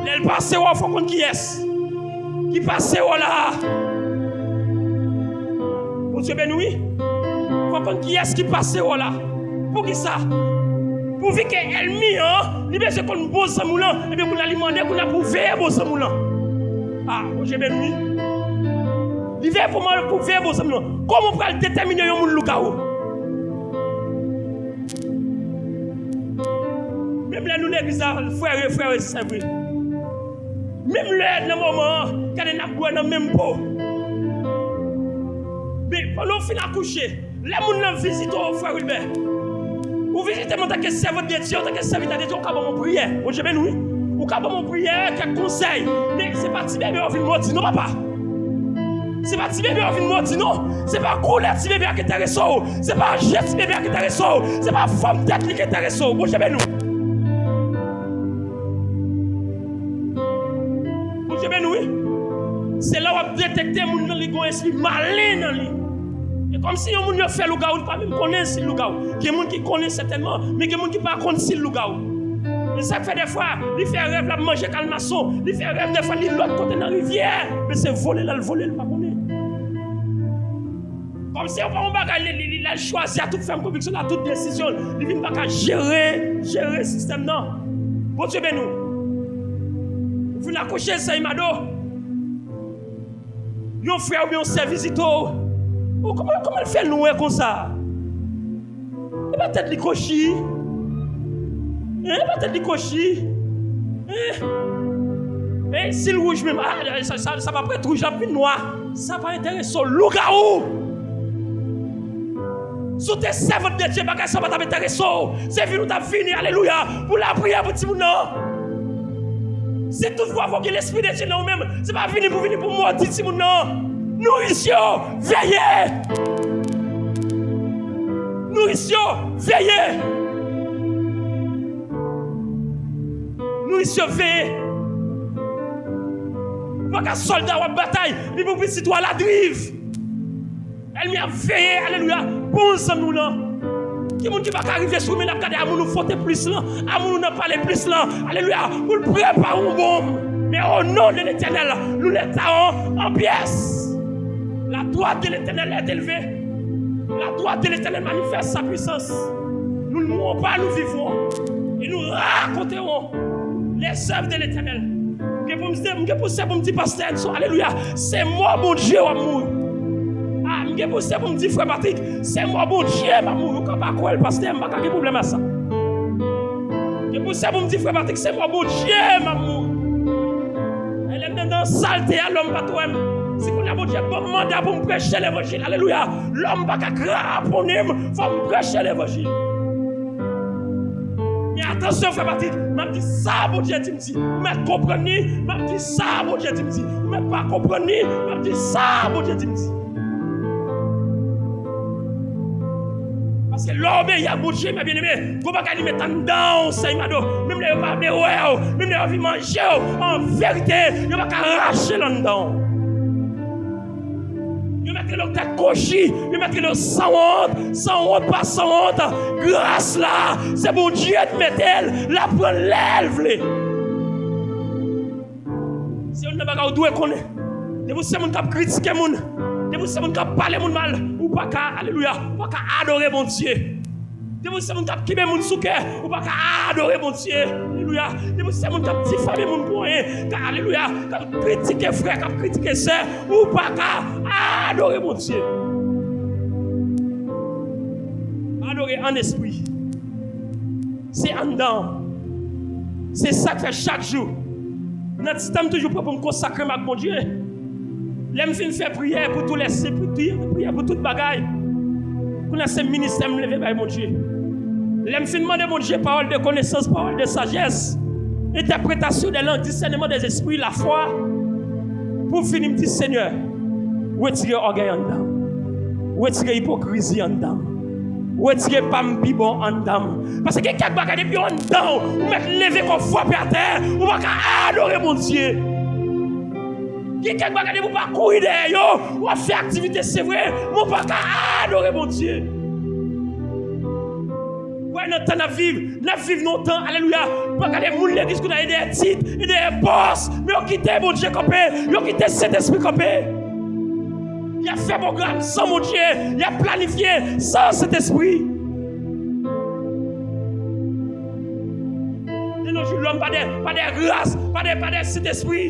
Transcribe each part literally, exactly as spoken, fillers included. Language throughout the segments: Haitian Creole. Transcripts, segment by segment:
Lè l pase wè w, fò w konn kiyès ki pase wè w la. Bondye beni w, wi. Fò w konn kiyès ki pase wè w la. Poukisa? Pouvi ke ènmi an, li bezwen konn bon zanmi w lan, ebyen kounye a li mande kounye a pou veye bon zanmi w lan. Ah, Bondye beni w, wi. Li veye pou mande pou veye bon zanmi w lan. Kòman w pral detèmine yon moun lougawou? Menm lè nou legliz la, frè yo, frè yo, se vre. Menm lè nan moman an, gade n ap bwè nan menm po. Men, pandan w fin akouche, lè moun nan vizite w, frè Wilbè, ou vizite m antanke sèvant de Dye, antanke sèvitè de Dye, ou ka ban m yon priyè. Bondye beni w, wi. Ou ka ban m yon priyè, kèk konsèy. Men, se pa ti bebe w vin mòdi, non, papa. Se pa ti bebe a vin mòdi, non. Se pa koulè ti bebe a ki enterese w. Se pa je ti bebe a ki enterese w. Se pa fòm tèt li ki enterese w. Bondye beni w. Bondye beni w, wi. Se la w ap detekte moun nan, li gen yon espri malen nan li. E kòmsi yon moun yo fè lougawou, li pa menm konnen si l lougawou. Gen moun ki konnen sètènman, men gen moun ki pa konn si l lougawou. E sa k fè dèfwa, li fè rèv l ap manje kalmason, li fè rèv dèfwa li lòt kote nan rivyè, men se vole l al vole, li pa konnen. Kòmsi se pa yon bagay li, li, li, l al chwazi a tout fèm konviksyon l, a tout desizyon l, li vin pa ka jere, jere sistèm nan. Bondye beni w. Ou fin akouche, sè Imado. Yon frè oubyen yon sè vizite w. Oh, kòman, kòman l fè nwè konsa? E pa tèt li kwochi? Hein, e pa tèt li kwochi? Hein? Hein, si l wouj menm, ah, sa, sa, sa p ap ret wouj, l ap vin nwa. Sa pa enterese w. Lougawou! Si w te sèvant de Dye, bagay sa pa t ap enterese w. Se vin ou t ap vini, alelouya, pou lapriyè pou timoun nan. Si toutfwa fò gen lespri de Dye nan ou menm, se pa vini pou vini pou mòdi timoun nan. Nouris yo, veye! Nouris yo, veye! Nouris yo, veye! Ou pa ka sòlda w ap batay, li pou pitit ou a ladriv. Ènmi ap veye, alelouya, bon zanmi w lan. Ki moun ki pa ka rive sou men l ap gade a moun ou fwote plis lan, a moun ou nan pale plis lan, alelouya, pou l prepare yon bonm. Men o non de Letènèl, nou lè tawon an pyès. La droite de l'Éternel est élevée. La droite de l'Éternel manifeste sa puissance. Nous ne mourons pas, nous vivrons. Et nous raconterons les œuvres de l'Éternel. M gen pou m, m gen pou se pou m di pastè Edson, alelouya, se mò Bondye w ap mouri. Ah, m gen pou se pou m di frè Patrick, se mò Bondye m ap mouri. Ou ka pa kwè l, pastè, m pa ka gen pwoblèm a sa. M gen pou se pou m di frè Patrick, se mò Bondye m ap mouri. E lè m nan, nan salte a, lòm pa t wè m. Si kounye a Bondye ban m manda pou m preche levanjil, alelouya, lòm pa ka kraponnen m, fò m preche levanjil. Men atansyon, frè Patrick, m ap di sa Bondye di m di. Ou mèt konprann li, m ap di sa Bondye di m di. Ou mèt pa konprann li, m ap di sa Bondye di m di. Paske lè w obeyi ak Bondye, mè byeneme, gon bagay li met anndan w, sè Imado. Menm lè yo pa vle wè w, menm lè yo anvi manje w, an verite, yo pa ka rache l anndan w. Yo mèt rele w tèt kwochi, yo mèt rele w sanwont, sanwont pa sanwont. Gras la, se Bondye ki mete l, l ap pran l lè l vle. Se youn nan bagay ou dwe konnen. Depi w se moun k ap kritike moun, depi w se moun k ap pale moun mal, ou pa ka, alelouya, ou pa ka adore Bondye. Depi w se moun k ap kenbe moun sou kè, ou pa ka adore Bondye. Alelouya. Depi w se moun k ap difame moun pou anyen, k ap, alelouya, k ap kritike frè, k ap kritike sè, ou pa ka adore Bondye. Adore an espri. Se anndan. Se sa k fè chak jou, nan ti tan m toujou pran pou m konsakre m ak Bondye. Lè m fin fè priyè pou tout lè se, priyè pou tout bagay, kounye a se ministè m leve bay Bondye. Lè m fin mande Bondye pawòl de konesans, pawòl de sajès, entèpretasyon de lang, disèneman de zespri, lafwa, pou m fini m di, Senyè, retire ògèy anndan m. Retire ipokrizi anndan m. Retire pa m pi bon anndan m. Paske gen kèk bagay depi yo anndan w, ou mèt leve kò w frape atè, ou pa ka adore Bondye. Gen kèk bagay depi w pa kouri dèyè yo, w ap fè aktivite se vre, men w pa ka adore Bondye. Wè, Nan tan n ap viv, n ap viv nan yon tan, alelouya. Pou gade moun legliz kounye a, e dèyè tit, e dèyè pòs, men yo kite Bondye kanpe, yo kite Sentespri kanpe. Y ap fè pwogram san Bondye, y ap planifye san Sentespri. De nos jours, lòm pa de, pa de gras, pa de, pa de Sentespri.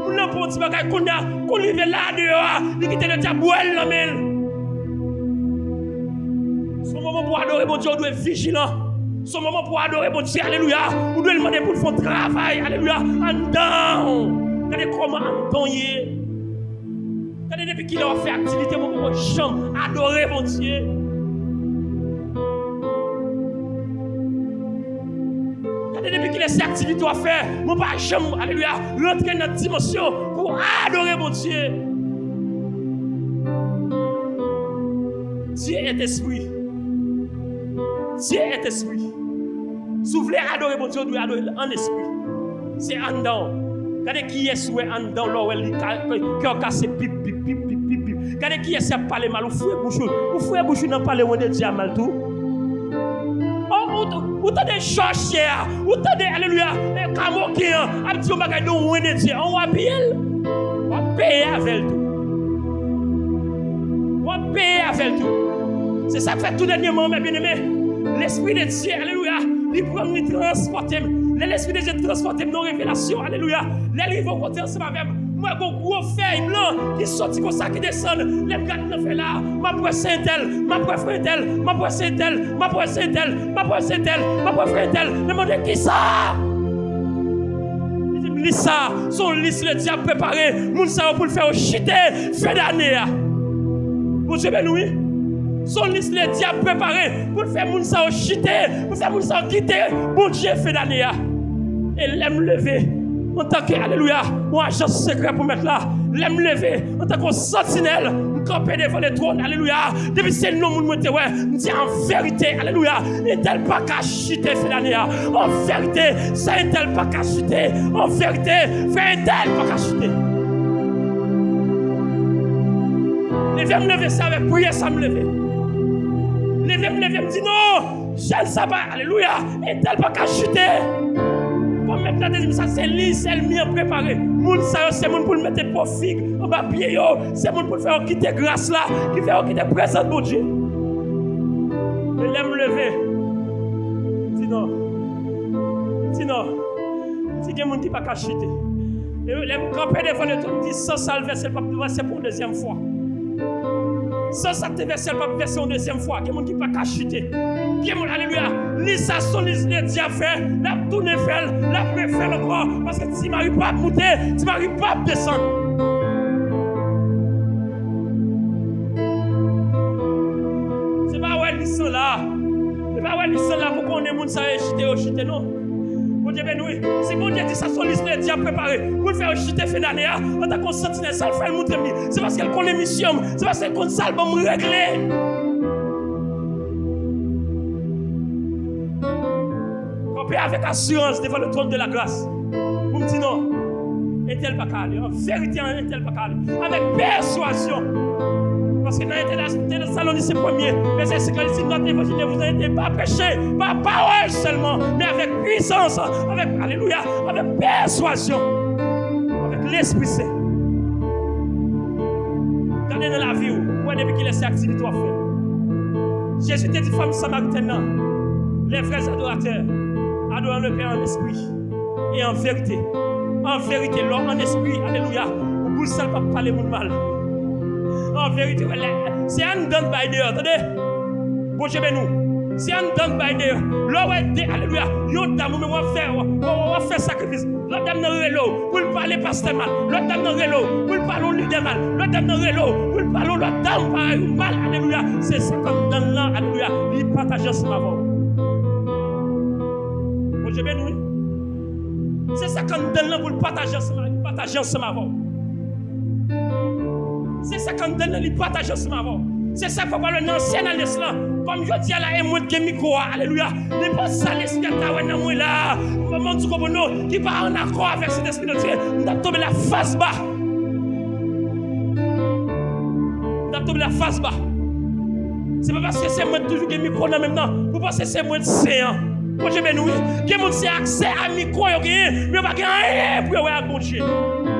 Moun nan pran ti bagay kounye a, kou l rive la deyò a, li kite ledyab bwè l nan men l. Se yon moman pou w adore Bondye, ou dwe vijilan. Se yon moman pou w adore Bondye, alelouya. Ou dwe mande pou l fè yon travay, alelouya, anndan w. Gade kòman anndan w ye. Gade depi kilè w ap fè aktivite, mwen poko janm adore Bondye. Gade depi kilè se aktivite w ap fè, mwen pa janm, alelouya, rantre nan dimansyon pou adore Bondye. Dieu est esprit. Dieu est esprit. Si w vle adore Bondye, ou dwe adore l an espri. Se anndan w. Gade kiyès ou wè anndan w lè w wè li ka, kè w kase pip, pip, pip, pip, pip, pip. Gade kiyès y ap pale mal, ou foure bouch ou. Ou foure bouch ou nan pale Wendedye a mal tou. Oh, ou, ou, ou tande jòj chè a, ou tande, alelouya, eh, kamoken an ap di yon bagay de Wendedye, an w apiye l, w ap peye avè l tou. W ap peye avè l tou. Se sa k fè tou dènyèman, mè byeneme, Lespri de Dye, alelouya, li pran m, li transpòte m. Lè Lespri de Dye transpòte m nan revelasyon, alelouya, lè l rive yon kote ansanm avè m, m wè gon gwo fèy blan ki soti konsa, ki desann. Lè m gade nan fèy la, m ap wè sè entèl, m ap wè frè entèl, m ap wè sè entèl, m ap wè sè entèl, m ap wè sè entèl, m ap wè frè entèl. Mwen mande kisa? Li di m, lis sa, se yon lis Ledyab prepare moun sa yo pou l fè yo chite fen dane a. Bondye beni w, wi. Se yon lis Ledyab prepare pou l fè moun sa yo chite, pou l fè moun sa yo kite Bondye fen dane a. E lè m leve, antanke, alelouya, yon ajan sekrè pou Mèt la, lè m leve, antanke yon santinèl, m kanpe devan le twòn, alelouya. Depi se non moun mwen te wè, m di an verite, alelouya, entèl pa ka chite fen dane a. An verite, sa entèl pa ka chite. An verite, frè entèl pa ka chite. Leve m leve, se avèk priyè sa m leve. Leve m leve, m di non. Jèn sa pa, alelouya, entèl pa ka chite. Kòm Mèt la te di m sa, se lis ènmi an prepare. Moun sa yo, se moun pou l mete po fig anba pye yo, se moun pou l fè yo kite gras la, ki fè yo kite prezans Bondye. Men lè m leve, m di non. M di non. M di gen moun ki pa ka chite. E lè m kanpe devan le twòn, m di san sa l vèse, l p ap vèse pou yon dezyèm fwa. San sa k te vèse, l p ap vèse yon dezyèm fwa. Gen moun ki pa ka chite. Gen moun, alelouya, lis sa se yon lis Ledyab fè, l ap tounen fè l, l ap refè l ankò. Paske Ti Mari p ap moute, Ti Mari p ap desann. Se pa wè lis lan la. Se pa wè lis lan la pou konnen moun sa yo chite, yo chite, non. Bondye beni w, wi. Si Bondye di sa se yon lis Ledyab prepare pou l fè yo chite fen dane a, antanke yon santinèl, sa l fè l montre m li, se paske l konnen misyon m, se paske l konn sa l ban m regle. Kanpe avèk asirans devan le trône de la grâce pou m di non. Entèl pa ka ale. An verite, entèl pa ka ale. Avèk pèswazyon. Paske nan Entèl, Entèl Tesalonisyen premye, vèsè senk la, li di, notre évangile ne vous a été pas prêché par parole seulement, mais avec puissance, avec, alelouya, avec pèswazyon, avec Lespri Sen. Gade nan lavi w, ou wè depi kilè se aktivite w ap fè. Jezi te di fanm samaritèn nan, les vrais adorateurs adoreront le Père en esprit et en vérité. An verite, lè w an espri, alelouya, ou bouch sa l p ap pale moun mal. An verite, wè, lè, se anndan l bay deyò, tande? Bondye beni w. Se anndan l bay deyò. Lè w wè de, alelouya, yon dam ou menm w ap fè, w, w, w ap fè sakrifis. Lòt dam nan rele w pou l pale pastè mal. Lòt dam nan rele w pou l pale yon lidè mal. Lòt dam nan rele w pou l pale yon lòt dam parèy ou mal. Alelouya. Se sa k anndan l lan, alelouya, li pataje ansanm avè w. Bondye beni w, wi. Se sa k anndan l lan pou l pataje ansanm, li pataje ansanm avè w. Se sa k anndan l lan, li pataje ansanm avè w. Se sa k fè w pral wè nan ansyen alyans lan. Kòm jodi a la, e mwen k gen mikwo a, alelouya. Nenpòt sa lespri a ta wè nan mwen la, mwen di konprann nou, ki pa an akò avèk Sentespri de Dye, m t ap tonbe la fas ba. M t ap tonbe la fas ba. Se pa paske se mwen k toujou gen mikwo nan men m nan, pou Panse se mwen k sen an. Bondye beni w, wi. Gen moun se aksè a mikwo yo genyen, men yo pa gen anyen pou yo wè ak Bondye.